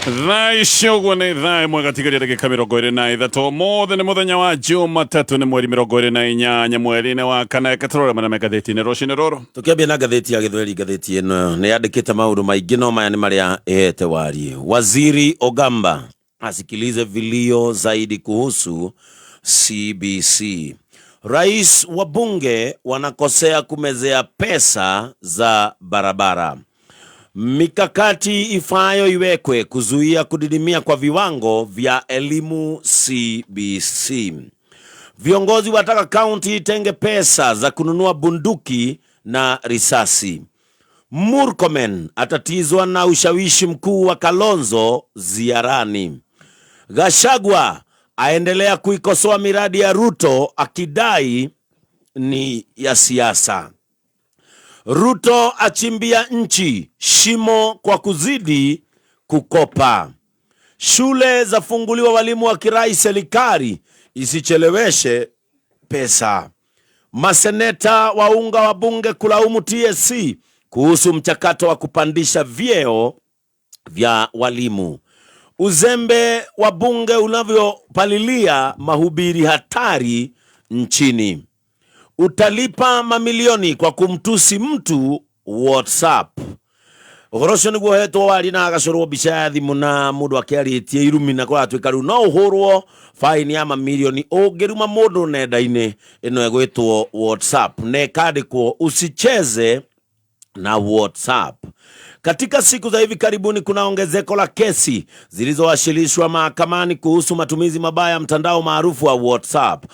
Thaa ici ũguo nĩ thaa ĩmwe gatigaria ndagĩka 23. Ũmũthĩ nĩ mũthenya wa Jumatatũ, nĩ mweri 28 mweri-inĩ wa kana. Reke tũrore marĩa me ngathĩti-inĩ rũcinĩ rũrũ. Tũkĩambia na ngathĩti ya Gĩthweri, ngathĩti ĩno nĩ yandĩkĩte maũndũ maingĩ, no maya nĩ marĩa ĩhete wariĩ. Waziri Ogamba asikilize vilio zaidi kuhusu CBC. Rais wa bunge wanakosea kumezea pesa za barabara. Mikakati ifaayo iwekwe kuzuia kudidimia kwa viwango vya elimu CBC. Viongozi wataka kaunti itenge pesa za kununua bunduki na risasi. Murkomen atatizwa na ushawishi mkuu wa Kalonzo ziarani. Gachagua aendelea kuikosoa miradi ya Ruto akidai ni ya siasa. Ruto achimbia nchi shimo kwa kuzidi kukopa. Shule zafunguliwa, walimu wa kirai serikali isicheleweshe pesa. Maseneta waunga wabunge kulaumu TSC kuhusu mchakato wa kupandisha vyeo vya walimu. Uzembe wa bunge unavyopalilia mahubiri hatari nchini. Utalipa mamilioni kwa kumtusi mtu WhatsApp. Ũhoro ũcio nĩguo hetwo wari na agacũrwo mbica ya thimũ na mũndũ akĩarĩtie irumi, na kũratuĩka rĩu no ũhũrwo faini ya mamirioni ũngĩruma mũndũ nenda-inĩ ĩno ĩgwĩtwo WhatsApp, na ĩkandĩkwo usicheze na WhatsApp. Katika siku za hivi karibuni kuna ongezeko la kesi zilizowasilishwa mahakamani kuhusu matumizi mabaya ya mtandao maarufu wa WhatsApp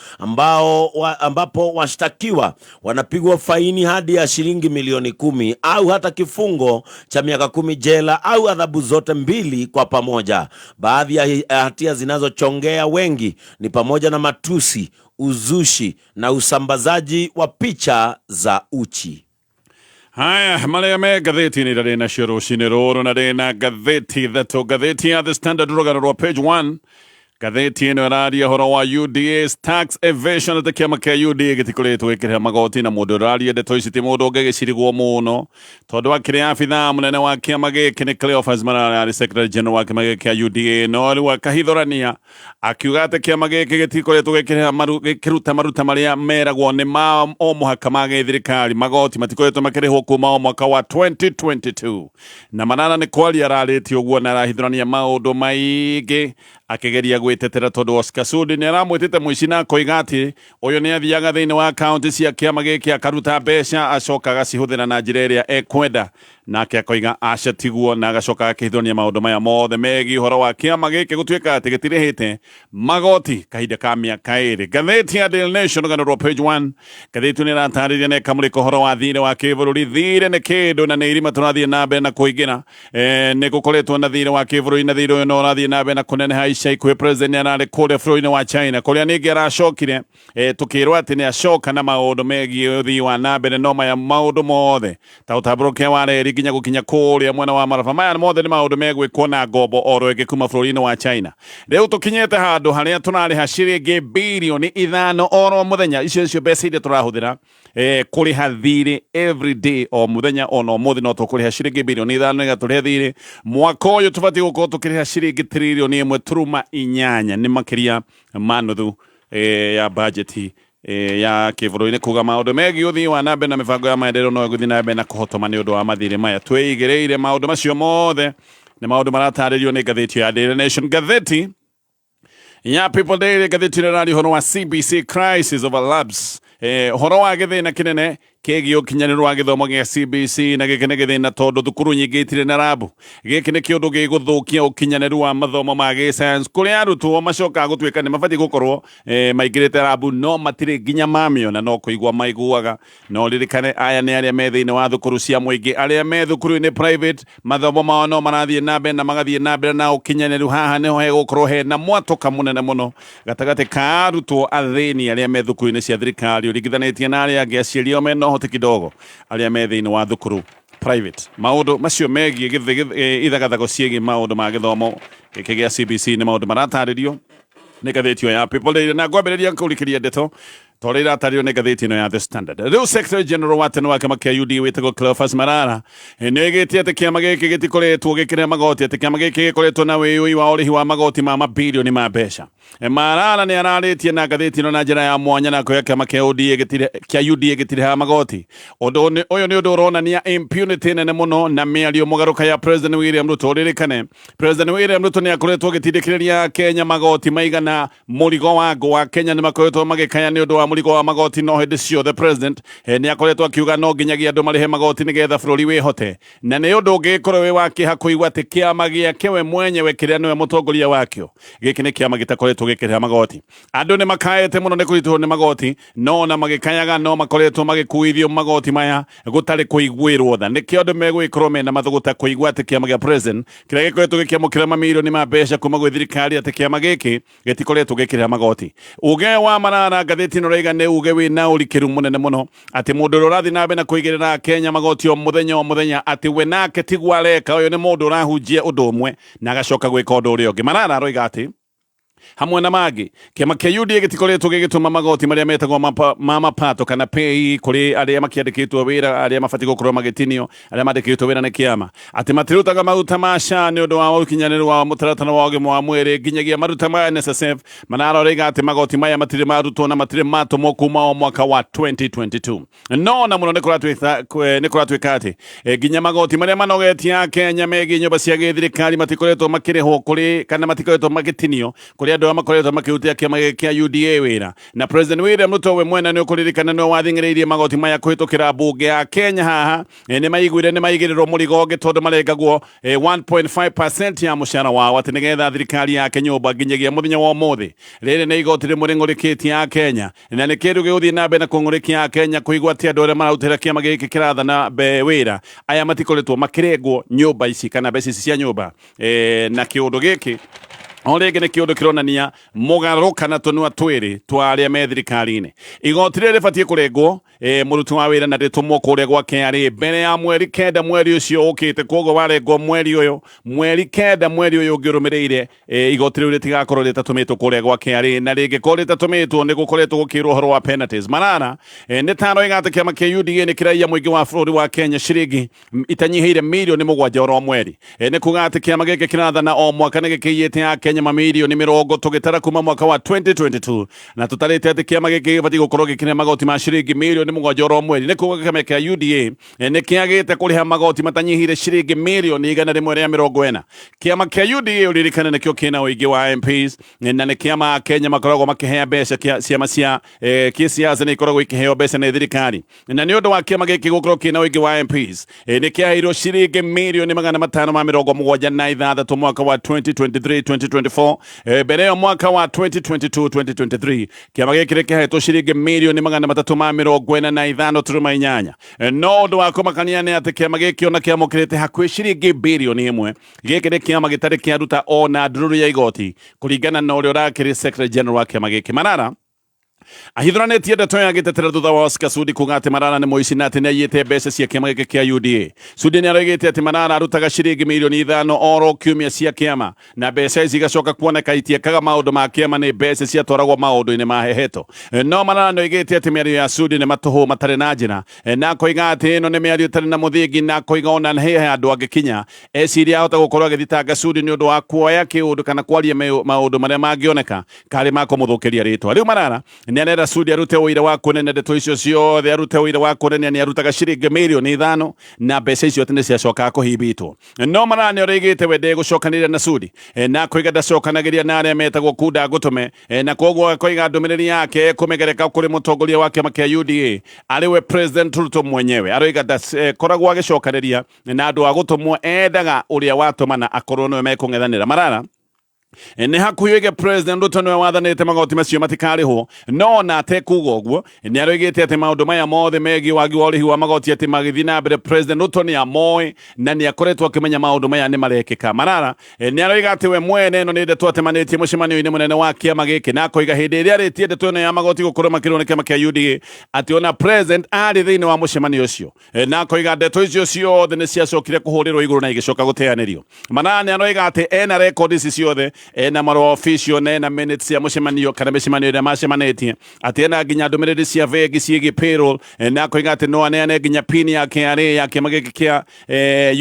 ambapo washtakiwa wanapigwa faini hadi ya shilingi milioni 10 au hata kifungo cha miaka 10 jela au adhabu zote mbili kwa pamoja. Baadhi ya hatia zinazochongea wengi ni pamoja na matusi, uzushi na usambazaji wa picha za uchi. Haya marĩa me ngathĩti-inĩ ĩrĩa ndĩ nacio rũcinĩ rũrũ, na ndĩ na ngathĩti ithatũ. Ngathĩti ya The Standard, rũgano rwa page 1, ngathĩti ĩno ĩraria ũhoro wa UDA's tax evasion, atĩ kĩama kĩa UDA gĩtikoretwo gĩkĩrĩha magoti, na mũndũ ũraria ndeto ici ti mũndũ ũngĩgĩcirigwo mũno, tondũ akĩrĩ abithaa mũnene wa kĩama gĩkĩ nĩ Cleophas Malala, arĩ secretary general wa kĩama gĩkĩ kĩa UDA, no rĩu akahithũrania akiuga atĩ kĩama gĩkĩ gĩtikoretwo gĩkĩrĩha gĩkĩruta maruta marĩa meragwo nĩ ma o mũhaka ma gĩthirikari. Magoti matikoretwo makĩrĩhwo kuma o mwaka wa 2022, na Malala nĩ kwaria ararĩtie ũguo na arahithũrania maũndũ maingĩ akĩgeria gwĩtetera, tondũ Oscar Sudi nĩ aramwĩtĩte mũici na akoiga atĩ ũyũ nĩ athiaga thĩinĩ wa kaunti cia kĩama gĩkĩ akaruta mbeca, acoka agacihũthĩra na njĩra ĩrĩa ekwenda. Nake akoiga aca tiguo, na agacoka akĩhithũrania maũndũ maya mothe megiĩ ũhoro wa kĩama gĩkĩ gũtuĩka atĩ gĩtirĩhĩte magoti kahinda ka mĩaka 2. Ngathĩti ya Daily Nation, rũgano rwa page 1, ngathĩti nĩ ĩratarĩria na ĩkamũrĩka ũhoro wa thirĩ wa kĩbũrũri. Thirĩ nĩ kĩndũ na nĩ irima tũrathiĩ na mbere na kũingĩra. Nĩ gũkoretwo na thirĩ wa kĩbũrũri, na thirĩ ũyũ no ũrathiĩ na mbere na kũneneha. Ica ikuhĩ president nĩ ararĩ kũrĩa bũrũri-inĩ wa China, kũrĩa ningĩ aracokire tukirwo atĩ nĩ acoka na maũndũ megiĩ ũthii wa na mbere. No maya maũndũ mothe ta ũtambũrũkia wa reri nginya gũkinya kũrĩa mwena wa Maraba, maya mothe nĩ maũndũ megwĩkwo na ngombo oro ĩngĩ kuma bũrũri-inĩ wa China. Rĩu tũkinyĩte handũ harĩa tũrarĩha ciringi birioni 5 oro mũthenya. Icio nĩcio mbeca iria tũrahũthĩra kũrĩha thirĩ every day, o mũthenya. Ona ũmũthĩ no tũkũrĩha ciringi birioni 5 nĩgetha tũrĩhe thirĩ. Mwaka ũyũ tũbatiĩ gũkorwo tũkĩrĩha ciringi tiririoni 1.8, nĩ makĩria ma nuthu ya bajeti ya kĩbũrũri. Nĩ kuga maũndũ megiĩ ũthii wa na mbere na mĩbango ya maendeleo no ĩgũthiĩ na mbere na kũhotoma nĩ ũndũ wa mathirĩ maya twĩigĩrĩire. Maũndũ macio mothe nĩ maũndũ maratarĩrio nĩ ngathĩti ya Daily Nation. Ngathĩti ya People Daily, ngathĩti ĩno ĩraria ũhoro wa CBC crisis over labs, ũhoro wa gĩthĩna kĩnene kĩgiĩ ũkinyanĩru wa gĩthomo gĩa CBC, na gĩkĩ nĩ gĩthĩna tondũ thukuru nyingĩ itirĩ na rabu. Gĩkĩ nĩ kĩũndũ gĩgũthũkia ũkinyanĩru wa mathomo ma gĩscience, kũrĩa arutwo macokaga gũtuĩka nĩ mabatiĩ gũkorwo maingĩrĩte rabu no matirĩ nginya mamĩona, no kũigua maiguaga. No ririkane aya nĩ arĩa me thĩinĩ wa thukuru cia mũingĩ. Arĩa me thukuru-inĩ private, mathomo mao no marathiĩ na mbere na magathiĩ na mbere na ũkinyanĩru. Haha nĩho hegũkorwo hena mwatũka mũnene mũno gatagatĩ ka arutwo athĩni arĩa me thukuru-inĩ cia thirikari ũringithanĩtie na arĩa angĩ aciari ao mena ũhoti kidogo, arĩa me thĩinĩ wa thukuru private. Maũndũ macio megiĩ ithagathago ciĩgiĩ maũndũ ma gĩthomo gĩkĩ gĩa CBC nĩ maũndũ maratarĩrio nĩ ngathĩti ĩyo ya People Daily. Na ngwambĩrĩria kũrikĩria ndeto. Ta ũrĩa iratarĩrio nĩ ngathĩti ĩno ya The Standard. Rĩu Secretary General wa tene wa kĩama kĩa UDA wĩtagwo Cleophas Malala nĩ oigĩte atĩ kĩama gĩkĩ gĩtikoretwo gĩkĩrĩha magoti, atĩ kĩama gĩkĩ gĩkoretwo na wĩyũi wa ũrĩhi wa magoti ma mabilioni ma mbeca. Malala nĩ ararĩtie na ngathĩti ĩno na njĩra ya mwanya na kuoya kĩama kĩa ODA gĩtirĩ kĩa UDA gĩtirĩhaga magoti. Ũndũ ũyũ nĩ ũndũ ũronania impunity nene mũno na mĩario mũgarũka ya President William Ruto. Ũririkane President William Ruto nĩ akoretwo agĩtindĩkĩrĩria Kenya magoti maigana mũrigo wa ngũ wa Kenya nĩ makoretwo magĩkaya nĩ ũndũ wa mũrigo wa magoti, no hĩndĩ ciothe president nĩ akoretwo akiuga no nginyagia andũ marĩhe magoti nĩgetha bũrũri wĩhote, na nĩ ũndũ ũngĩkorwo wĩ wa kĩeha kũigua atĩ kĩama gĩake we mwenyewe kĩrĩa nĩwe mũtongoria wakĩo gĩkĩ nĩ kĩama gĩtakoretwo gĩkĩrĩha magoti. Andũ nĩ makaĩte mũno nĩ kũritũhwo nĩ magoti, no ona magĩkayaga no makoretwo magĩkuithio magoti maya gũtarĩ kũiguĩrwo tha. Nĩkĩo andũ megũgĩkorwo mena mathũgũta kũigua atĩ kĩama gĩa president kĩrĩa gĩkoretwo gĩkĩamũkĩra mamirioni ma mbeca kuma gwĩ thirikari atĩ kĩama gĩkĩ gĩtikoretwo gĩkĩrĩha magoti. Uge wa Malala ngathĩti ĩno raiga nĩ uge wĩna ũrikĩru mũnene mũno atĩ mũndũ ũrĩa ũrathiĩ na mbere na kũigĩrĩra Kenya magoti o mũthenya o mũthenya atĩ we nake tiguo areka. Ũyũ nĩ mũndũ ũrahunjia ũndũ ũmwe na agacoka gwĩka ũndũ ũrĩa ũngĩ. Malala aroiga atĩ hamwe na mangĩ kĩama kĩa UDA gĩtikoretwo gĩgĩtũma magoti marĩa metagwo ma mapato kana pay kũrĩ arĩa makĩandĩkĩtwo wĩra, arĩa mabatiĩ gũkorwo magĩtinio, arĩa mandĩkĩtwo wĩra nĩ kĩama, atĩ matirutaga maruta ma SHA nĩ ũndũ wa ũkinyanĩru wa mũtaratara wa ũgima wa mwĩrĩ nginyagia maruta ma NSSF. Manarorĩga atĩ magoti maya matirĩ marutwo na matirĩ matũmwo kuma o mwaka wa 2022. No na mũno nĩ kũratuĩka atĩ nginya magoti marĩa manogetie a Kenya megiĩ nyũmba cia gĩthirikari matikoretwo makĩrĩhwo kũrĩ kana matikoretwo magĩtinio kũrĩ andũ arĩa makoretwo makĩrutĩra kĩama gĩkĩ kĩa UDA wĩra. Na President William Ruto we mwene nĩ ũkũririkana nĩwe wathing'ĩrĩirie magoti maya kũhĩtũkĩra mbunge ya Kenya haha. Nĩ maiguire nĩ maigĩrĩrwo mũrigo ũngĩ tondũ marengagwo 1.5% ya mũcara wao atĩ nĩgetha thirikari yake nyũmba nginyagia mũthenya wa ũmũthĩ. Rĩrĩ nĩ igoti rĩmwe rĩng'ũrĩkĩtie a Kenya na nĩ kĩndũ gĩgũthiĩ na mbere na kũng'ũrĩkia a Kenya kũigua atĩ andũ arĩa mararutĩra kĩama gĩkĩ kĩrathana wĩra aya matikoretwo makĩrengwo nyũmba ici kana mbeca ici cia nyũmba. Na kĩũndũ gĩkĩ o rĩngĩ nĩ kĩũndũ kĩronania mũgarũ kana tũnua twĩrĩ twa arĩa me thirikari-inĩ. Igoti rĩrĩ rĩbatiĩ kũrengwo mũruti wa wĩra na rĩtũmwo kũrĩa gwa KRA mbere ya mweri 9 mweri ũcio ũkĩte. Koguo warengwo mweri ũyũ, mweri 9 mweri ũyũ ũngĩ ũrũmĩrĩire, igoti rĩu rĩtigakorwo rĩtatũmĩtwo kũrĩa gwa KRA, na rĩngĩkorwo rĩtatũmĩtwo nĩ gũkoretwo gũkĩrwo ũhoro wa penalties. Malala nĩ taro ĩgate kĩama kĩa UDA nĩ kĩraiya mũingĩ wa bũrũri wa Kenya ciringi itanyihĩire mirioni 7 oro mweri. Nĩ kuga atĩ kĩama gĩkĩ kĩrathana o mwaka nĩ gĩkĩiyĩte a Kenya mamirioni 20 tũgĩtara kuma mwaka wa 2022, na tũtarĩte atĩ kĩama gĩkĩ gĩbatiĩ gũkorwo gĩkĩrĩha magoti ma ciringi mirioni 7 oro mweri. Nĩ kuga kĩama kĩa UDA nĩ kĩagĩte kũrĩha magoti matanyihĩire ciringi mirioni 140. Kĩama kĩa UDA ũririkane nĩkĩo kĩna ũingĩ wa MPs, na nĩ kĩama Kenya makoragwo makĩhea mbeca ciama cia kĩsiasa nĩ ikoragwo ikĩheo mbeca nĩ thirikari, na nĩ ũndũ wa kĩama gĩkĩ gũkorwo kĩna ũingĩ wa MPs, nĩ kĩaheirwo ciringi mirioni 576 mwaka wa 2023 2024. Mbere ĩyo mwaka wa 2022 2023 kĩama gĩkĩ nĩ kĩahetwo ciringi mirioni 345.8. No ũndũ wa kũmakania nĩ atĩ kĩama gĩkĩ ona kĩamũkĩrĩte hakuhĩ ciringi birioni 1, gĩkĩ nĩ kĩama gĩtarĩ kĩaruta ona ndururu ya igoti kũringana na ũrĩa ũrakĩrĩ Secretary General wa kĩama gĩkĩ. Malala ahithũranĩtie ndeto ya gĩtetera thutha wa Oscar Sudi kuga atĩ Malala nĩ mũici na atĩ nĩ aiyĩte mbeca cia kĩama gĩkĩ kĩa UDA. Sudi nĩ aroigĩte atĩ Malala arutaga ciringi mirioni 5 oro kiumia cia kĩama, na mbeca ici igacoka kuoneka itiekaga maũndũ ma kĩama, nĩ mbeca ciatwaragwo maũndũ-inĩ ma heheto. No Malala nĩ oigĩte atĩ mĩario ya Sudi nĩ matũhũ matarĩ na njĩra, na akoiga atĩ ĩno nĩ mĩario ĩtarĩ na mũthingi, na akoiga ona he handũ angĩkinya eciria ahota gũkorwo agĩthitanga Sudi nĩ ũndũ wa kuoya kĩũndũ kana kwaria maũndũ marĩa mangĩoneka karĩ ma kũmũthũkĩria rĩtwa. Rĩu Malala nĩ arera Sudi arute ũira wa kuonania ndeto icio ciothe, arute ũira wa kuonania nĩ arutaga ciringi mirioni 5 na mbeca icio atĩ nĩ ciacokaga kũhimbitwo. No Malala nĩ orĩgĩte we ndegũcokanĩrĩra na Sudi, na akoiga ndacokanagĩria na arĩa metagwo kunda ngũtũme, na koguo akoiga ndũmĩrĩri yake kũmĩgereka kũrĩ mũtongoria wa kĩama kĩa UDA arĩ we President Ruto mwenyewe. Aroiga ndakoragwo agĩcokanĩria na andũ a gũtũmwo, endaga ũrĩa watũmana akorwo nĩwe mekũng'ethanĩra. Malala nĩ hakuhĩ oige President Ruto nĩwe wathanĩte magoti macio matikarĩhwo, no ona atekuga ũguo nĩ aroigĩte atĩ maũndũ maya mothe megiĩ wagi wa ũrĩhi wa magoti atĩ magĩthiĩ na mbere President Ruto nĩ amoĩ na nĩ akoretwo akĩmenya maũndũ maya nĩ marekĩka. Malala nĩ aroiga atĩ we mwene ĩno nĩ ndeto atemanĩtie mũcemanio-inĩ mũnene wa kĩama gĩkĩ, na akoiga hĩndĩ ĩrĩa arĩtie ndeto ĩno ya magoti gũkorwo makĩrĩhwo nĩ kĩama kĩa UDA atĩ ona President arĩ thĩinĩ wa mũcemanio ũcio, na akoiga ndeto icio ciothe nĩ ciacokire kũhũrĩrwo igũrũ na igĩcoka gũteanĩrio. Malala nĩ aroiga atĩ ena rekondi ici ciothe Ena marũa official na ena minutes cia mũcemanio kana mĩcemanio ĩrĩa macemanĩtie, atĩ ena nginya ndũmĩrĩri cia bengi ciĩgiĩ payroll, na akoiga atĩ no aneane nginya pin ya KRA ya kĩama gĩkĩ kĩa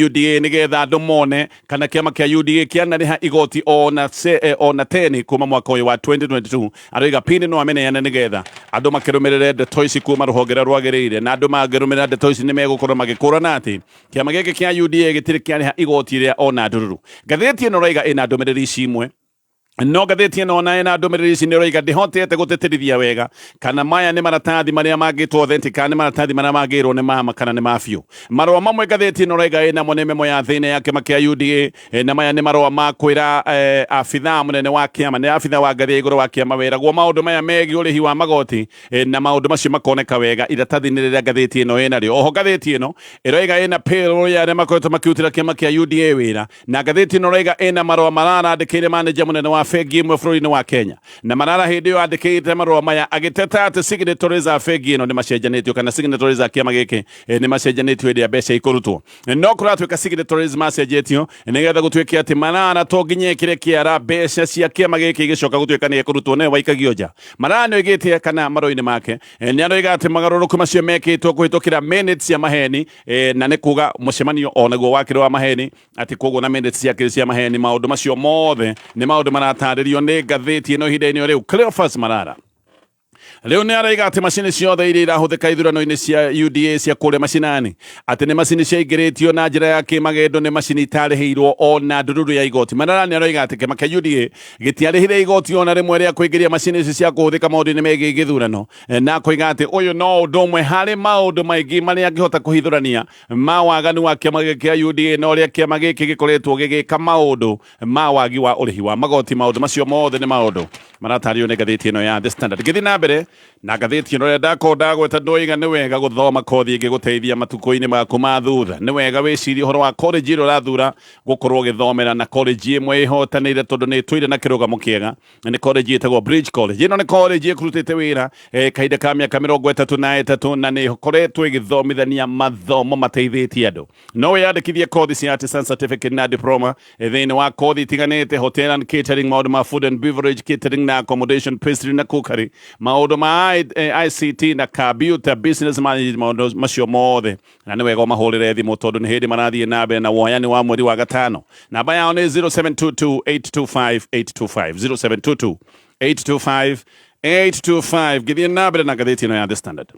UDA nĩgetha andũ mone kana kĩama kĩa UDA kĩanarĩha igoti ona ona teni kuma mwaka ũyũ wa 2022. Aroiga pin no ameneane nĩgetha andũ makĩrũmĩrĩre ndeto ici kuma rũhonge rũrĩa rwagĩrĩire, na andũ mangĩrũmĩrĩra ndeto ici nĩ megũkorwo magĩkũrana atĩ kĩama gĩkĩ kĩa UDA gĩtirĩ kĩarĩha igoti rĩa ona ndururu. Ngathĩti ĩno ĩroiga ĩna ndũmĩrĩri ici imwe, no ngathĩti ĩno ona ĩna ndũmĩrĩri ici nĩ ĩroiga ndĩhotete gũtĩtĩrithia wega kana maya nĩ maratathi marĩa mangĩtwo authentic kana nĩ maratathi marĩa mangĩrwo nĩ mama kana nĩ ma biũ. Marũa mamwe ngathĩti ĩno ĩroiga ĩnamo nĩ memo ya thĩinĩ ya kĩama kĩa UDA, na maya nĩ marũa ma kwĩra abithaa mũnene wa kĩama, nĩ abithaa wa ngathĩ ya igũrũ wa kĩama weragwo maũndũ maya megiĩ ũrĩhi wa magoti, na maũndũ macio makoneka wega iratathi-inĩ rĩrĩa ngathĩti ĩno ĩnarĩo. Oho ngathĩti ĩno ĩroiga ĩna payroll ya arĩa makoretwo makĩrutĩra kĩama kĩa UDA wĩra, na ngathĩti ĩno ĩroiga ĩna marũa Malala andĩkĩire manager mũnene wa bengi ĩmwe bũrũri-inĩ wa Kenya, na Malala hĩndĩ ĩyo andĩkĩte marũa maya agĩteta atĩ signatories a bengi ĩno nĩ macenjanĩtio kana signatories a kĩama gĩkĩ nĩ macenjanĩtio hĩndĩ ya mbeca ikũrutwo. No kũratuĩka signatories macenjetio nĩgetha gũtuĩke atĩ Malala to nginya ĩkĩre kĩara mbeca cia kĩama gĩkĩ igĩcoka gũtuĩka nĩ ekũrutwo nĩwe waikagio nja. Malala nĩ oigĩte kana marũa-inĩ make nĩ aroiga atĩ magarũrũku macio mekĩtwo kũhĩtũkĩra minutes cia maheni, na nĩ kuga mũcemanio onaguo wakĩrĩ wa maheni, atĩ koguo na minutes ciakĩrĩ cia maheni. Maũndũ macio mothe nĩ maũndũ maratarĩrio nĩ ngathĩti ĩno ihinda-inĩ rĩu. Cleophas Malala rĩu nĩ araiga atĩ macini ciothe iria irahũthĩka ithurano-inĩ cia UDA cia kũrĩa macinani atĩ nĩ macini ciaingĩrĩtio na njĩra ya kĩmagendo, nĩ macini itarĩhĩirwo ona ndururu ya igoti. Malala nĩ aroiga atĩ kĩama kĩa UDA gĩtiarĩhire igoti ona rĩmwe rĩa kũingĩria macini ici cia kũhũthĩka maũndũ-inĩ megiĩ gĩthurano, na akoiga atĩ ũyũ no ũndũ ũmwe harĩ maũndũ maingĩ marĩa angĩhota kũhithũrania ma waganu wa kĩama gĩkĩ kĩa UDA na ũrĩa kĩama gĩkĩ gĩkoretwo gĩgĩka maũndũ ma wagi wa ũrĩhi wa magoti. Maũndũ macio mothe nĩ maũndũ maratarĩrio nĩ ngathĩti ĩno ya The Standard. Ngĩthiĩ na mbere na ngathĩti ĩno, ũrĩa ndakorwo ndagweta, ndoiga nĩ wega gũthoma kothi ĩngĩgũteithia matukũ-inĩ maku ma thutha. Nĩ wega wĩcirie ũhoro wa college ĩrĩa ũrathura gũkorwo ũgĩthomera, na college ĩmwe ĩhotanĩire tondũ nĩ ĩtũire na kĩrũgamo kĩega nĩ college ĩtagwo Bridge College. Ĩno nĩ college ĩkũrutĩte wĩra kahinda ka mĩaka 33 na nĩ ĩkoretwo ĩgĩthomithania mathomo mateithĩtie andũ. No wĩyandĩkithie kothi cia artisan certificate na diploma thĩinĩ wa kothi itiganĩte: hotel and catering, maũndũ ma food and beverage catering na accommodation, pastry na cookery, maũndũ ma ICT na computer, business management, maũndũ macio mothe. Na nĩ wega ũmahũrĩre thimũ tondũ nĩ hĩndĩ marathiĩ na mbere na woyani wa mweri wa gatano. Namba yao nĩ 0722 825 825, 0722 825 825. Ngĩthiĩ na mbere na ngathĩti ĩno ya The Standard,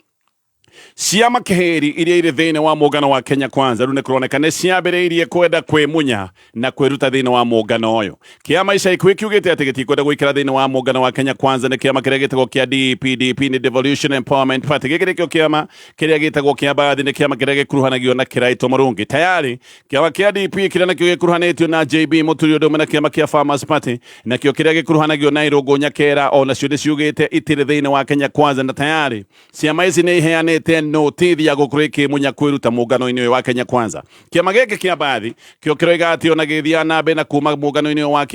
ciama kĩhĩri iria irĩ thĩinĩ wa mũngano wa Kenya Kwanza rĩu nĩ kũroneka nĩ ciambĩrĩirie kwenda kwĩmunya na kwĩruta thĩinĩ wa mũngano ũyũ. Kĩama ica ikuhĩ kiugĩte atĩ gĩtikwenda gũikara thĩinĩ wa mũngano wa Kenya Kwanza nĩ kĩama kĩrĩa gĩtagwo kĩa DEP. DEP nĩ Devolution Empowerment Party. Gĩkĩ nĩkĩo kĩama kĩrĩa gĩtagwo kĩa Mbathi, nĩ kĩama kĩrĩa gĩkuruhanagio na Kĩraitũ Mũrungi. Tayari kĩama kĩa DP kĩrĩa nakĩo gĩkuruhanĩtio na JB Mũturi, ũndũ ũmwe na kĩama kĩa Farmers Party nakĩo kĩrĩa gĩkuruhanagio na Irũngũ Nyakera, o nacio nĩ ciugĩte itirĩ thĩinĩ wa Kenya Kwanza, na tayari ciama ici nĩ iheanĩte notithi ya gũkorwo ikĩmunya kwĩruta mũngano-inĩ ũyũ wa Kenya Kwanza. Kĩama gĩkĩ kĩa Mbathi kĩo kĩroiga atĩ ona gĩthiaga na mbere na kuma mũngano-inĩ ũyũ wa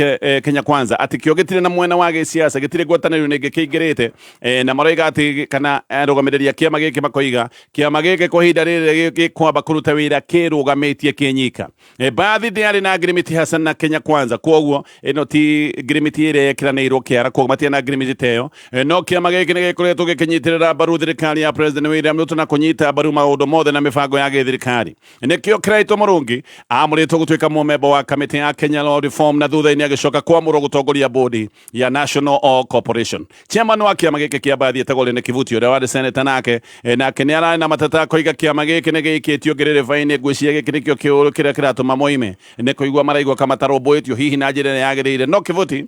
Kenya Kwanza, atĩ kĩo gĩtirĩ na mwena wa gĩsiasa, gĩtirĩ ngwatanĩro-inĩ ĩngĩ kĩingĩrĩte, na maroiga atĩ kana arũgamĩrĩri a kĩama gĩkĩ makoiga kĩama gĩkĩ kwa ihinda rĩrĩ gĩkwamba kũruta wĩra kĩrũgamĩtie kĩnyika. Mbathi ndĩarĩ na ngirimiti Hassan na Kenya Kwanza, kwoguo ĩno ti ngirimiti ĩrĩa ĩkĩranĩirwo kĩara, kwoguo matirĩ na ngirimiti ta ĩyo. No kĩama gĩkĩ nĩ gĩkoretwo gĩkĩnyitĩrĩra mbaru thirikari ya President William Ruto na kũnyita mbaru maũndũ mothe na mĩbango ya gĩthirikari. Nĩkĩo Kĩraitũ Mũrungi amũrĩtwo gũtuĩka mũmemba wa kamĩtĩ ya Kenya Law Reform, na thutha-inĩ agĩcoka kwamũrwo gũtongoria bodi ya National Oil Corporation. Chairman wa kĩama gĩkĩ kĩa Mbathi etagwo Lene Kivuti, ũrĩa warĩ senator, nake nĩ ararĩ na mateta akoiga kĩama gĩkĩ nĩ gĩikĩtio ngĩrĩrĩba-inĩ. Ngwĩciria gĩkĩ nĩkĩo kĩũru kĩrĩa kĩratũma moime, nĩ kũigua maraigua kama matarũmbũĩtio hihi na njĩra ĩrĩa yagĩrĩire. No Kivuti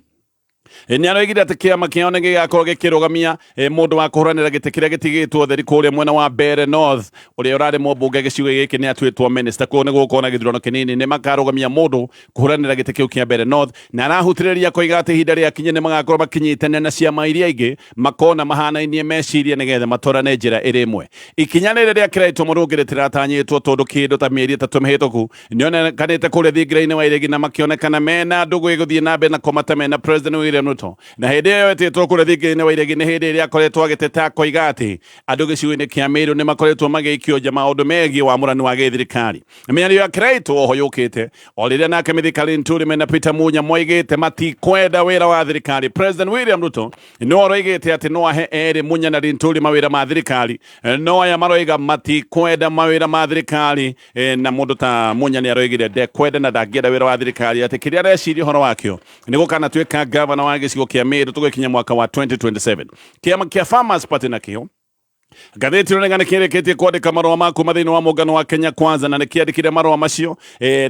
nĩ aroigire atĩ kĩama kĩao nĩ gĩgakorwo gĩkĩrũgamia mũndũ wa kũhũranĩra gĩtĩ kĩrĩa gĩtigĩtwo theri kũrĩa mwena wa Mbeere North. Ũrĩa ũrarĩ mũmbunge gĩcigo gĩkĩ nĩ atuĩtwo minister, koguo nĩ gũgũkorwo na gĩthurano kĩnini. Nĩ makarũgamia mũndũ kũhũranĩra gĩtĩ kĩu kĩa Mbeere North, na arahutĩrĩria koiga atĩ ihinda rĩakinya nĩ magakorwo makĩnyitanĩra na ciama iria ingĩ makona mahanainie meciria nĩgetha matwarane njĩra ĩrĩ ĩmwe. Ikinya rĩrĩ rĩa Kĩraitũ Mũrũngĩ rĩtiratanyĩtwo tondũ kĩndũ ta mĩeri 3 mĩhĩtũku nĩonekanĩte kũrĩa thingira-inĩ wa iregi na makĩonekana mena ndũgũ ĩgũthiĩ na mbere na kũmata mena President William. William Ruto. Na hĩndĩ ĩyo etĩtwo kũrĩa thinga-inĩ wa iregi nĩ hĩndĩ ĩrĩa akoretwo agĩteta akoiga atĩ andũ gĩcigo-inĩ kĩa Meru nĩ makoretwo magĩikio nja maũndũ megiĩ wamũrani wa gĩthirikari. Mĩario ya Kiraitu oho yũkĩte o rĩrĩa nake Mithika Linturi mena Peter Munya moigĩte matikwenda wĩra wa thirikari. President William Ruto no aroigĩte atĩ no ahe erĩ Munya na Linturi mawĩra ma thirikari, no aya maroiga matikwenda mawĩra ma thirikari. Na mũndũ ta Munya nĩ aroigire ndekwenda na ndangĩenda wĩra wa thirikari, atĩ kĩrĩa areciria ũhoro wakĩo nĩ gũkanatuĩka gavana wa gĩcigo kĩa Meru tũgĩkinya mwaka wa 2027. Kĩama kĩa Farmers Party nakĩo ngathĩti ĩno nĩ kĩrĩkĩtie kwandĩka marũa ma kuma thĩinĩ wa mũngano wa Kenya Kwanza, na nĩ kĩandĩkire marũa macio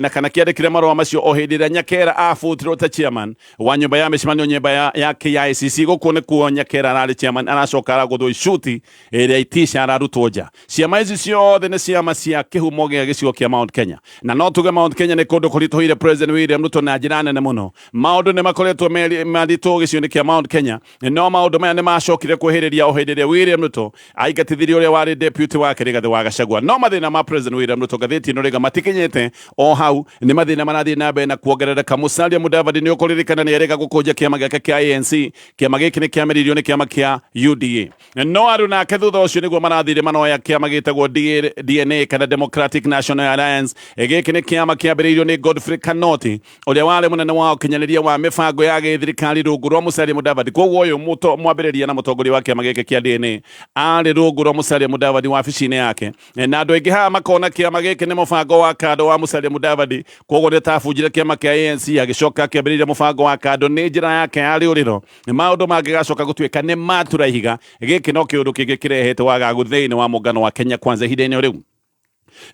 na kana kĩandĩkire marũa macio o hĩndĩ ĩrĩa Nyakera abutirwo ta chairman wa nyũmba ya mĩcemanio nyũmba ya KICC. Gũkũ nĩkuo Nyakera ararĩ chairman, aracoka aragũthwo icuti ĩrĩa itisha ararutwo nja. Ciama ici ciothe nĩ ciama cia kĩhumo gĩa gĩcigo kĩa Mount Kenya, na no tuge Mount Kenya nĩ kũndũ kũritũhĩire President William Ruto na njĩra nene mũno. Maũndũ nĩ makoretwo maritũ gĩcigo-inĩ kĩa Mount Kenya, no maũndũ maya nĩ macokire kwĩhĩrĩria o hĩndĩ ĩrĩa William Ruto aingatithirie ũrĩa warĩ deputy wake Rigathĩ wa Gachagua. No mathĩna ma President William Ruto ngathĩti ĩno rĩga matikinyĩte o hau, nĩ mathĩna marathiĩ na mbere na kuongerereka. Musalia Mudavadi nĩ ũkũririkana nĩ erĩga gũkũnja kĩama gĩake kĩa ANC. Kĩama gĩkĩ nĩ kĩamĩrĩirio nĩ kĩama kĩa UDA, no aru nake thutha ũcio nĩguo marathire manoya kĩama gĩtagwo DNA kana Democratic National Alliance. Gĩkĩ nĩ kĩama kĩambĩrĩirio nĩ Godfrey Kanoti ũrĩa warĩ mũnene wa ũkinyanĩria wa mĩbango ya gĩthirikari rungu rwa Musalia Mudavadi. Koguo ũyũ mwambĩrĩria na mũtongoria wa kĩama gĩkĩ kĩa DNA arĩ rungu rwa Musalia Mudavadi wabici-inĩ yake, na andũ aingĩ haha makona kĩama gĩkĩ nĩ mũbango wa kando wa Musalia Mudavadi. Koguo nĩ tabunjire kĩama kĩa ANC agĩcoka akĩambĩrĩria mũbango wa kando nĩ njĩra yake ya rĩũrĩro. Maũndũ mangĩgacoka gũtuĩka nĩ matura ihiga, gĩkĩ no kĩũndũ kĩngĩ kĩrehete wagagu thĩinĩ wa mũngano wa Kenya Kwanza ihinda-inĩ rĩu.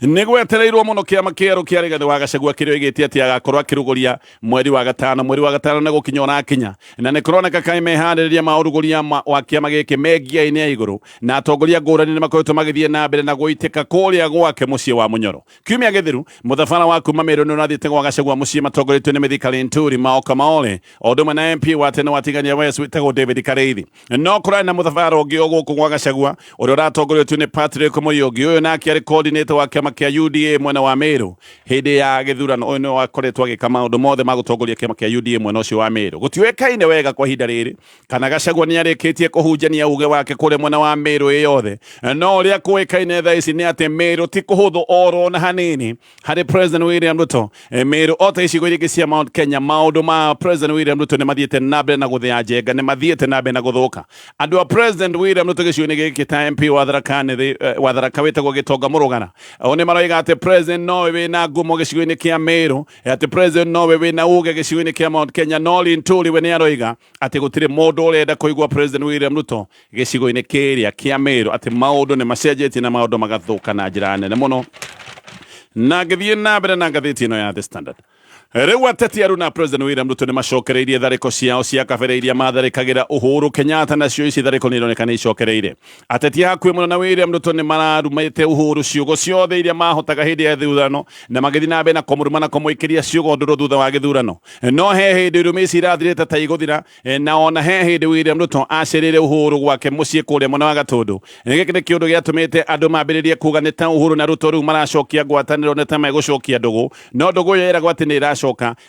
Nĩ gwetereirwo mũno kĩama kĩerũ kĩa Rigathĩ wa Gachagua kĩrĩa oigĩte atĩ agakorwo akĩrugũria mweri wa gatano. Mweri wa gatano nĩ gũkinya ũrakinya, na nĩ kũroneka kaĩ meharĩrĩria ma ũrugũria wa kĩama gĩkĩ me ngia-inĩ ya igũrũ, na atongoria ngũrani nĩ makoretwo magĩthiĩ na mbere na gũitĩka kũrĩa gwake mũciĩ wa Mũnyoro. Kiumia gĩthiru mũthabara wa kuma Meru nĩ ũrathiĩte gwa Gachagua mũciĩ matongoretio nĩ Mithika Linturi, Mao Kamaole o ũndũ ũmwe na MP wa tene wa Tigania West wĩtagwo David Karĩithi. No kũrarĩ na mũthabara ũngĩ o gũkũ gwa Gachagua ũrĩa ũratongoretio nĩ Patrick Muriungi. Ũyũ nake arĩ coordinator wa kĩama kĩa UDA mwena wa Meru hĩndĩ ya gĩthurano. Ũyũ nĩwe wakoretwo agĩka maũndũ mothe ma gũtongoria kĩama kĩa UDA mwena ũcio wa Meru. Gũtiũĩkaine wega kwa ihinda rĩrĩ kana Gachagua nĩ arĩkĩtie kũhunjania uge wake kũrĩa mwena wa Meru ĩ yothe, no ũrĩa kũĩkaine thaa ici nĩ atĩ Meru ti kũhũthũ oro na hanini harĩ President William Ruto. Meru o ta icigo iria ingĩ cia Mount Kenya, maũndũ ma President William Ruto nĩ mathiĩte na mbere na gũthĩa njenga, nĩ mathiĩte na mbere na gũthũka. Andũ a President William Ruto gĩcigo-inĩ gĩkĩ ta MP wa Tharaka Nithi, wa Tharaka wĩtagwo Gĩtonga Mũrũgana, o nĩ maroiga atĩ President nowe wĩna ngumo gĩcigo-inĩ kĩa Meru, atĩ President nowe wĩna uge gĩcigo-inĩ kĩa Mount Kenya, no Linturi we nĩ aroiga atĩ gũtirĩ mũndũ ũrenda kũigua President William Ruto gĩcigo-inĩ kĩrĩa kĩa Meru, atĩ maũndũ nĩ macenjetie na maũndũ magathũka na njĩra nene mũno. Na ngĩthiĩ na mbere na ngathĩti ĩno ya The Standard, rĩu ateti aru na President William Ruto nĩ macokereirie tharĩko ciao cia kabere iria matharĩkagĩra Uhuru Kenyatta, nacio ici tharĩko nĩ ironeka nĩ icokereire. Ateti a hakuhĩ mũno na William Ruto nĩ mararumĩte Uhuru ciugo ciothe iria mahotaga hĩndĩ ya ithurano, na magĩthiĩ na mbere na kũmũruma na kũmũikĩria ciugo ndũrũ thutha wa gĩthurano. No he hĩndĩ irumi ici irathirĩte ta igũthira, na ona he hĩndĩ William Ruto acereire Uhuru gwake mũciĩ kũrĩa mwena wa Gatũndũ. Gĩkĩ nĩ kĩũndũ gĩatũmĩte andũ mambĩrĩrie kuga nĩ ta Uhuru na Ruto rĩu maracokia ngwatanĩro, nĩ ta megũcokia ndũgũ, no ndũgũ ĩyo ĩragwo atĩ nĩ ĩracoka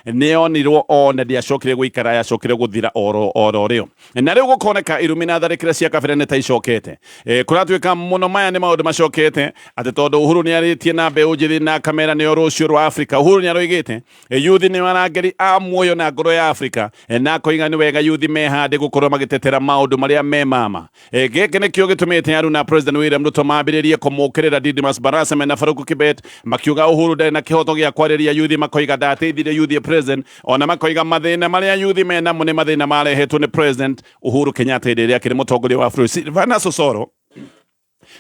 nĩ yonirwo ona ndĩacokire gũikara, yacokire gũthira oro oro rĩo. Na rĩu gũkoneka irumi na tharĩkĩra cia kabere nĩ ta icokete. Kũratuĩka mũno maya nĩ maũndũ macokete atĩ tondũ Uhuru nĩ arĩtie na mbeũ njĩthĩ na kamera nĩyo rũciũ rwa Afrika. Uhuru nĩ aroigĩte yuthi nĩ arangĩri a muoyo na ngoro ya Afrika, na akoiga nĩ wega yuthi mehande gũkorwo magĩtetera maũndũ marĩa me mama. Gĩkĩ nĩkĩo gĩtũmĩte Aru na President William Ruto mambĩrĩrie kũmũkĩrĩra Didmus Barasa mena Farouk Kibet, makiuga Uhuru ndarĩ na kĩhoto gĩa kwarĩria yuthi, makoiga ndateithirie yuthi president, ona makoiga mathĩna marĩa yuthi menamo nĩ mathĩna marehetwo nĩ President Uhuru Kenyatta hĩndĩ ĩrĩa akĩrĩ mũtongoria wa bũrũri. Silvanus Osoro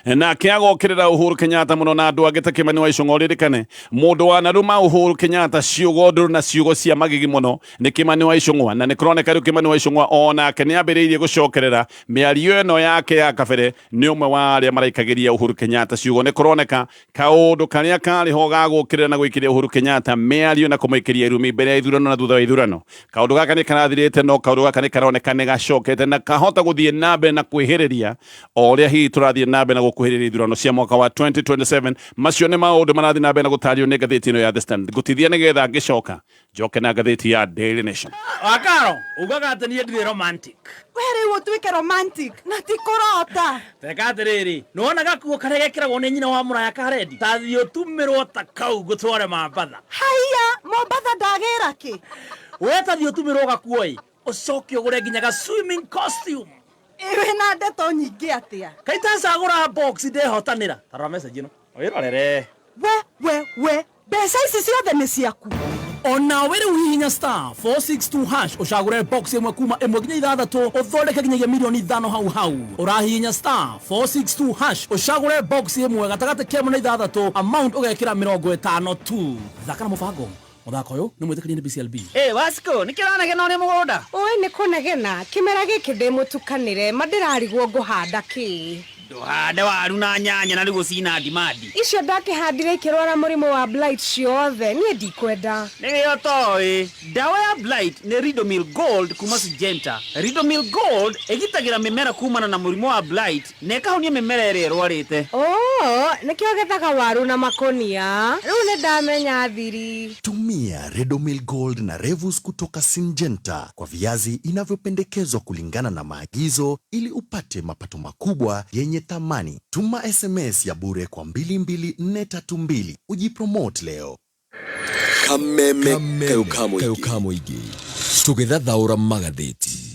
nake agokĩrĩra Uhuru Kenyatta mũno na andũ angĩ ta Kimani wa Ichung'wa. Ũririkane mũndũ wanaruma Uhuru Kenyatta ciugo ndũrũ na ciugo cia magigi mũno nĩ Kimani wa Ichung'wa, na nĩ kũroneka rĩu Kimani wa Ichung'wa onake nĩ ambĩrĩirie gũcokerera mĩario ĩno yake ya kabere. Nĩ ũmwe wa arĩa maraikagĩria Uhuru Kenyatta ciugo. Nĩ kũroneka kaũndũ karĩa karĩ ho ga gũkĩrĩra na gũikĩria Uhuru Kenyatta mĩario na kũmũikĩria irumi mbere ya ithurano na thutha wa ithurano, kaũndũ gaka nĩ karathirĩte, no kaũndũ gaka nĩ karoneka nĩ gacokete na kahota gũthiĩ na mbere na kwĩhĩrĩria o ũrĩa hihi tũrathiĩ na mbere na Gũkuhĩrĩria ithurano cia mwaka wa 2027, macio nĩ maũndũ marathiĩ na mbere na gũtario nĩ ngathĩti ĩno ya The Standard. Ngũtithia nĩgetha ngĩcoka njoke na ngathĩti ya Daily Nation. Wakaro, ugaga atĩ niĩ ndirĩ romantic. We rĩu ũtuĩke romantic na ti kũrota. Teka atĩrĩrĩ, nĩwona gakuo karĩa gekĩragwo nĩ nyina wa mũraya ka rendi? Ta thiĩ ũtumĩrwo ta kau ngũtware Mambatha. Haiya, Mombatha ndagĩra kĩ? We ta thiĩ ũtumĩrwo gakuo ĩ, ũcoke ũgũre nginya ga swimming costume. Ĩ wĩna ndeto nyingĩ atĩa? Kaĩ itacagũra box ndehotanĩra? Ta rora message ĩno wĩrorere. We we we, mbeca ici ciothe nĩ ciaku? O nawe rĩu hihinya star 462 hash ũcagũre box ĩmwe kuma ĩmwe nginya ithathatũ ũthondeke nginyagia mirioni ithano hau hau. Ũrahihinya star 462 hash ũcagũre box ĩmwe gatagatĩ ka ĩmwe na ithathatũ, amount ũgekĩra 50 tu. Thaka na mũbango. Mũthako ũyũ nĩ mwĩtĩkĩrie nĩ BCLB. Ĩ Wasiko, nĩkĩ ũranegena ũrĩ mũgũnda? Ũĩ nĩ kũnegena, kĩmera gĩkĩ ndĩ mũtukanĩre, ma ndĩrarigwo ngũhanda kĩ? Ndũhande waru na nyanya na rĩu cina demand. Icio ndakĩhandire ikĩrwara mũrimũ wa blight ciothe, niĩ ndikwenda. Nĩkĩo ũtoĩ, ndawa ya blight nĩ Ridomil Gold kuma Syngenta. Ridomil Gold ĩgitagĩra mĩmera kumana na mũrimũ wa blight na ĩkahonia mĩmera ĩrĩa ĩrwarĩte. Oo, nĩkĩo gethaga waru na makũnia. Rĩu nĩndamenya thiri. Tumia Ridomil Gold na Revus kutoka Syngenta kwa viazi inavyopendekezwa kulingana na maagizo ili upate mapato makubwa yenye thamani. Tuma SMS ya bure kwa 22432 ujipromote leo. Kameme kayo ka mũingĩ tũgĩthathaũra magathĩti.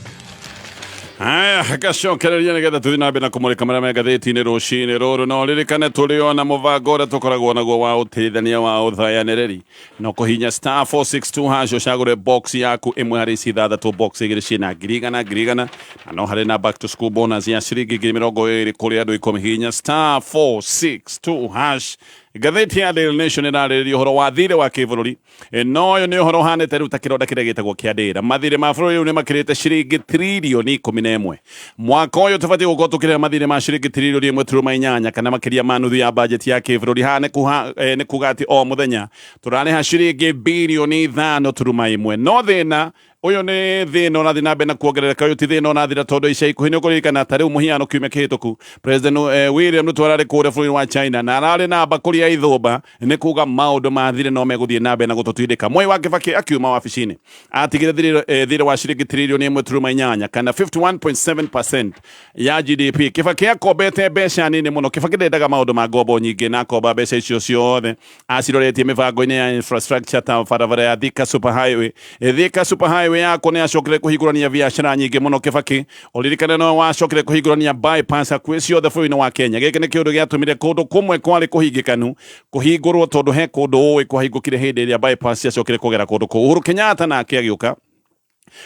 Haya, gacokereria nĩgetha tũthiĩ na mbere na kũmũrĩka marĩa me ngathĩti-inĩ rũcinĩ rũrũ. No ririkane tũrĩ o na mũbango ũrĩa tũkoragwo naguo wa ũteithania wa ũthayanĩrĩri, no kũhinya star 462 hash ũcagũre box yaku ĩmwe harĩ ici ithathatũ. Box igĩrĩ ciĩna ngiri igana ngiri igana, na no harĩ na back to school bonus ya ciringi 20,000 kũrĩ andũ 10. Hihinya star 462 hash. Ngathĩti ya Daily Nation ĩrarĩrĩria ũhoro wa thirĩ wa kĩbũrũri. No ũyũ nĩ ũhoro ũhanĩte rĩu ta kĩronda kĩrĩa gĩtagwo kĩa ndĩra. Mathirĩ ma bũrũri rĩu nĩ makĩrĩte ciringi tririoni 11. Mwaka ũyũ tũbatiĩ gũkorwo tũkĩrĩha mathirĩ ma ciringi tririoni 1.8 kana makĩria ma nuthu ya bajeti ya kĩbũrũri. Haha nĩ kuga atĩ o mũthenya tũrarĩha ciringi birioni 5.1. No thĩna ũyũ nĩ thĩna ũrathiĩ na mbere na kuongerereka. Ũyũ ti thĩna ũrathira, tondũ ica ikuhĩ nĩ ũkũririkana ta rĩu mũhiano kiumia kĩhĩtũku President William Ruto ararĩ kũrĩa bũrũri wa China na ararĩ na mbakũri ya ithũmba. Nĩ kuga maũndũ mathire no megũthiĩ na mbere na gũtũtindĩka. Mwai wa Kibaki akiuma wabici-inĩ atigire thirĩ wa ciringi tririoni 1.8 kana 51.7% ya GDP. Kibaki akombete mbeca nini mũno. Kibaki ndendaga maũndũ ma ngombo nyingĩ, na akomba mbeca icio ciothe aciroretie mĩbango-inĩ ya infrastructure ta barabara ya Thika Super Highway. Thika Super Highway yako nĩ acokire kũhingũrania biacara nyingĩ mũno. Kibaki, ũririkane, no wacokire kũhingũrania bypass hakuhĩ ciothe bũrũri-inĩ wa Kenya. Gĩkĩ nĩ kĩũndũ gĩatũmire kũndũ kũmwe kwarĩ kũhingĩkanu kũhingũrwo, tondũ he kũndũ ũĩ kwahingũkire hĩndĩ ĩrĩa bypass ciacokire kũgera kũndũ kũu. Uhuru Kenyatta nake agĩũka,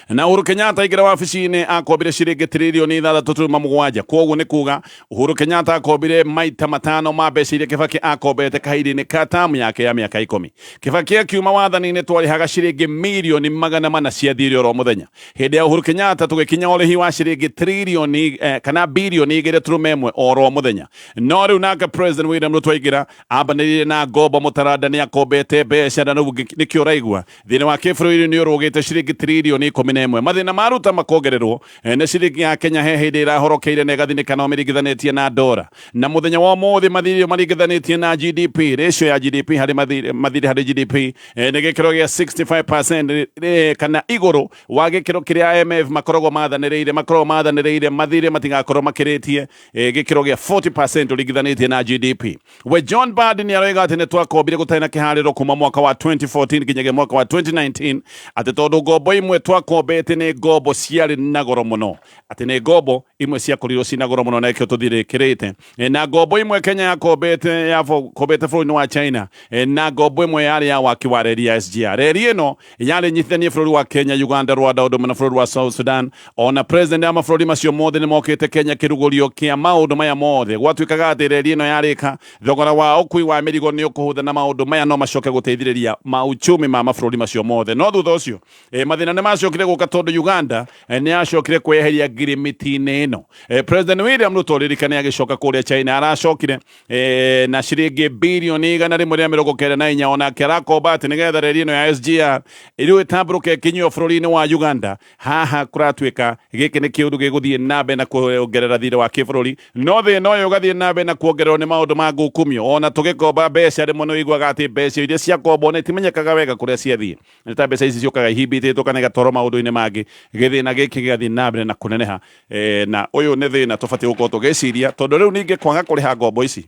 na Uhuru Kenyatta aingĩra wabici-inĩ akombire ciringi tririoni 6.7. Koguo nĩ kuga Uhuru Kenyatta akombire maita matano ma mbeca iria Kibaki akombete kahinda-inĩ ka tamu yake ya mĩaka 10. Kibaki akiuma wathani-inĩ twarĩhaga ciringi mirioni 400 cia thirĩ oro mũthenya. Hĩndĩ ya Uhuru Kenyatta tũgĩkinya ũrĩhi wa ciringi tririoni kana birioni 2.1 oro mũthenya. No rĩu nake President William Ruto aingĩra ambanĩrĩire na ngombo mũtaranda, nĩ akombete mbeca, na rĩu nĩkĩo ũraigua thĩna wa kĩbũrũri nĩ ũrũgĩte ciringi tririoni 11. Mathĩna maruta makongererwo nĩ ciringi ya Kenya he hĩndĩ ĩrahorokeire na ĩgathinĩka no mĩringithanĩtie na ndora. Na mũthenya wa ũmũthĩ mathirĩ maringithanĩtie na GDP, ratio ya GDP harĩ mathirĩ harĩ GDP nĩ gĩkĩro gĩa 65% kana igũrũ wa gĩkĩro kĩrĩa IMF makoragwo mathanĩrĩire. Makoragwo mathanĩrĩire mathirĩ matigakorwo makĩrĩtie gĩkĩro gĩa 40% ũringithanĩtie na GDP. We John Mbadi nĩ aroiga atĩ nĩ twakombire gũtarĩ na kĩharĩro kuma mwaka wa 2014 nginyagia mwaka wa 2019, atĩ tondũ ngombo imwe twakombete nĩ ngombo ciarĩ na goro mũno, atĩ nĩ ngombo imwe ciakorirwo ciĩna goro mũno na ĩkĩo tũthirĩkĩrĩte. Na ngombo imwe Kenya yakombete yakombete bũrũri-inĩ wa China, na ngombo ĩmwe yarĩ ya waki wa reri ya SGR. Reri ĩno yarĩ nyitithanie bũrũri wa Kenya, Uganda, Rwanda ũndũ ũmwe na bũrũri wa South Sudan. Ona president ya mabũrũri macio mothe nĩ mokĩte Kenya kĩrugũrio kĩa maũndũ maya mothe. Gwatuĩkaga atĩ reri ĩno yarĩka, thogora wa ũkui wa mĩrigo nĩ ũkũhũtha, na maũndũ maya no macoke gũteithĩrĩria mauchumi ma mabũrũri macio mothe. No thutha ũcio mathĩna nĩ macokire. gĩacokire gũka tondũ Uganda nĩ yacokire kweheria ngirimiti-inĩ ĩno. President William Ruto ririkane agĩcoka kũrĩa China aracokire na ciringi birioni 194, onake arakomba atĩ nĩgetha reri ĩno ya SGR rĩu ĩtambũrũke ĩkinyio bũrũri-inĩ wa Uganda. Haha kũratuĩka gĩkĩ nĩ kĩũndũ gĩgũthiĩ na mbere na kuongerera thirĩ wa kĩbũrũri, no thĩna ũyũ ũgathiĩ na mbere na kuongererwo nĩ maũndũ ma ngukumio. Ona tũgĩkomba mbeca rĩmwe nĩ ũiguaga atĩ mbeca iria ciakombwo nĩ itimenyekaga wega kũrĩa ciathiĩ, nĩ ta mbeca ici ciũkaga ihimbĩtĩtwo kana igatwarwo maũndũ-inĩ mangĩ. Gĩthĩna gĩkĩ gĩgathiĩ na mbere na kũneneha, na ũyũ nĩ thĩna tũbatiĩ gũkorwo tũgĩciria, tondũ rĩu ningĩ kwaga kũrĩha ngombo ici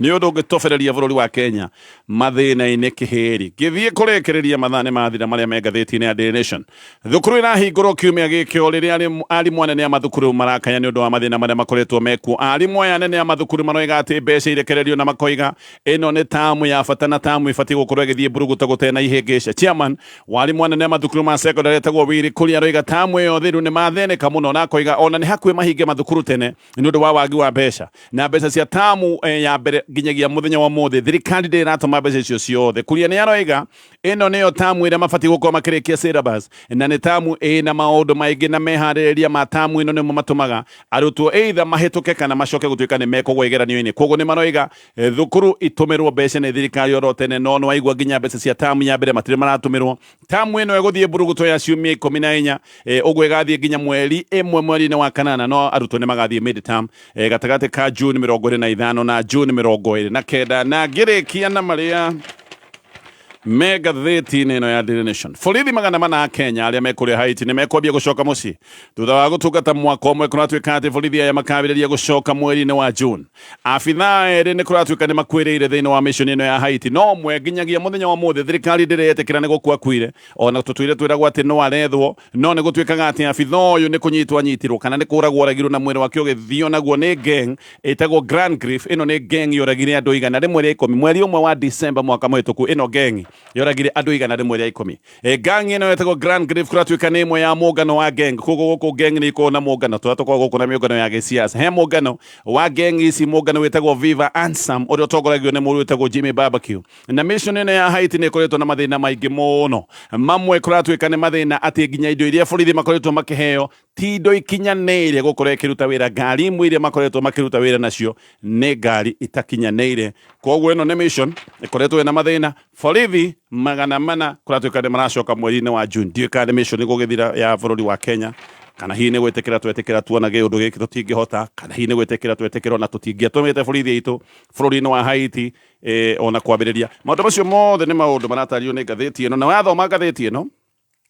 nĩ ũndũ ũngĩtobereria bũrũri wa Kenya mathĩna-inĩ kĩhĩri. Ngĩthiĩ kũrĩkĩrĩria, mathaa nĩ mathira marĩa me ngathĩti-inĩ ya Daily Nation. Thukuru irahingũrwo kiumia gĩkĩ o rĩrĩa arimũ anene a mathukuru marakaya nĩ ũndũ wa mathĩna marĩa makoretwo mekuo. Arimũ aya anene a mathukuru maroiga atĩ mbeca irekererio na makoiga ĩno nĩ tamu ya bata na tamu ĩbatiĩ gũkorwo ĩgĩthiĩ mburuguto gũtarĩ na ihĩngĩca. Chairman wa arimũ anene a mathukuru ma secondary etagwo Willy Kuria aroiga tamu ĩyo thiru nĩ mathĩnĩka mũno, na akoiga ona nĩ hakuhĩ mahinge mathukuru tene nĩ ũndũ wa wagi wa mbeca. Na mbeca cia tamu ya mbere nginyagia mũthenya wa mũthĩ thirikari ndĩrĩ ĩratũma mbeca icio ciothe. Kuria nĩ aroiga ĩno nĩyo tamu ĩrĩa mabatiĩ gũkorwo makĩrĩkia syllabus, na nĩ tamu ĩna maũndũ maingĩ, na meharĩrĩria ma tamu ĩno nĩmo matũmaga arutwo either mahĩtũke kana macoke gũtuĩka nĩ mekũgwa igeranio-inĩ. Koguo nĩ maroiga thukuru itũmĩrwo mbeca nĩ thirikari oro tene, no nĩwaigua nginya mbeca cia tamu ya mbere matirĩ maratũmĩrwo. Tamu ĩno ĩgũthiĩ mburuguto ya ciumia 14, ũguo ĩgathiĩ nginya mweri ĩmwe mweri-inĩ wa kanana, no arutwo nĩ magathiĩ mid term gatagatĩ ka June 25 na June 29. Na ngĩrĩkia na marĩa me ngathĩti-inĩ ĩno ya Daily Nation, borithi 400 a Kenya arĩa me kũrĩa Haiti nĩ mekwambia gũcoka mũciĩ thutha wa gũtungata mwaka ũmwe. Kũratuĩka atĩ borithi aya makambĩrĩria gũcoka mweri-inĩ wa June. Abithaa erĩ nĩ kũratuĩka nĩ makuĩrĩire thĩinĩ wa mission ĩno ya Haiti, no ũmwe nginyagia mũthenya wa mũthĩ thirikari ndĩrĩ yetĩkĩra nĩ gũkua akuire. Ona tũtũire twĩragwo atĩ no arethwo, no nĩ gũtuĩkaga atĩ abithaa ũyũ nĩ kũnyitwo anyitirwo kana nĩ kũragwo oragirwo, na mwĩrĩ wake ũgĩthio naguo nĩ gang ĩtagwo Grand Griff. Ĩno nĩ gang yoragire andũ 110 mweri ũmwe wa December mwaka mũhĩtũku. Ĩno gang yoragire andũ 110. Gang ĩno ĩtagwo Grand Griff kũratuĩka nĩ ĩmwe ya mũngano wa gang. Koguo gũkũ gang nĩ ikoragwo na mũngano tũrĩa tũkoragwo gũkũ na mĩũngano ya gĩsiasa. He mũngano wa gang ici, mũngano wĩtagwo Viva Ansam ũrĩa ũtongoragio nĩ mũndũ wĩtagwo Jimmy Barbecue. Na mission ĩno ya Haiti nĩ ĩkoretwo na mathĩna maingĩ mũno. Mamwe kũratuĩka nĩ mathĩna atĩ nginya indo iria borithi makoretwo makĩheo ti indo ikinyanĩire gũkorwo ĩkĩruta wĩra. Ngari imwe iria makoretwo makĩruta wĩra nacio nĩ ngari itakinyanĩire. Koguo ĩno nĩ mission ĩkoretwo ĩna mathĩna. Borithi 400 kũratuĩka nĩ maracoka mweri-inĩ wa June. Ndiũĩ kana nĩ mission ĩgũgĩthira ya bũrũri wa Kenya, kana hihi nĩ gwĩtĩkĩra twetĩkĩra tuona gĩũndũ gĩkĩ tũtingĩhota, kana hihi nĩ gwĩtĩkĩra twetĩkĩra ona tũtingĩatũmĩte borithi aitũ bũrũri-inĩ wa Haiti ona kwambĩrĩria. Maũndũ macio mothe nĩ maũndũ maratario nĩ ngathĩti ĩno, na wathoma ngathĩti ĩno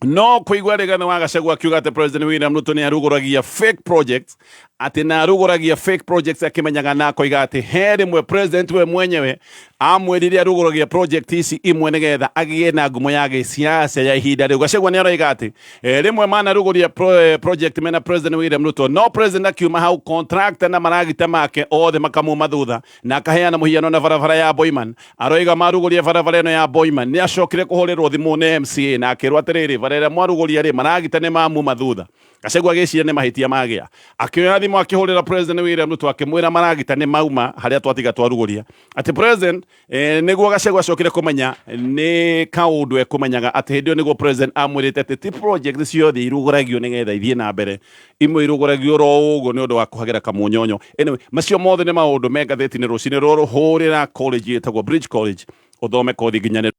no kũigua Rigathi wa Gachagua akiuga atĩ President William Ruto nĩ arugũragia fake projects, atĩ na arugũragia fake projects akĩmenyaga, na akoiga atĩ he rĩmwe president we mwenyewe amwĩrire arugũragia project ici imwe nĩgetha agĩe na ngumo ya gĩsiasa ya ihinda rĩu. Gachagua nĩ aroiga atĩ rĩmwe manarugũria project mena President William Ruto, no president akiuma hau contractor na maragita make othe makamuma thutha, na akaheana mũhiano na barabara ya Boiman. Aroiga marugũria barabara ĩno ya Boiman nĩ acokire kũhũrĩrwo thimũ nĩ MCA na akĩrwo atĩrĩrĩ, bara ĩrĩa mwarugũria rĩ, maragita nĩ mamuma thutha. Gachagua agĩciria nĩ mahĩtia magĩa, akĩoya thimũ akĩhũrĩra President William Ruto akĩmwĩra maragita nĩ mauma harĩa twatiga twarugũria. Atĩ president nĩguo Gachagua acokire kũmenya nĩ kaũndũ ekũmenyaga atĩ hĩndĩ ĩyo nĩguo president amwĩrĩte atĩ ti project ciothe irugũragio nĩgetha ithiĩ na mbere, imwe irugũragio oro ũguo nĩ ũndũ wa kũhagĩra kamunyonyo. Anyway, macio mothe nĩ maũndũ me ngathĩti-inĩ rũcinĩ rũrũ. Hũrĩra college ĩtagwo Bridge College ũthome kothi nginyanĩru.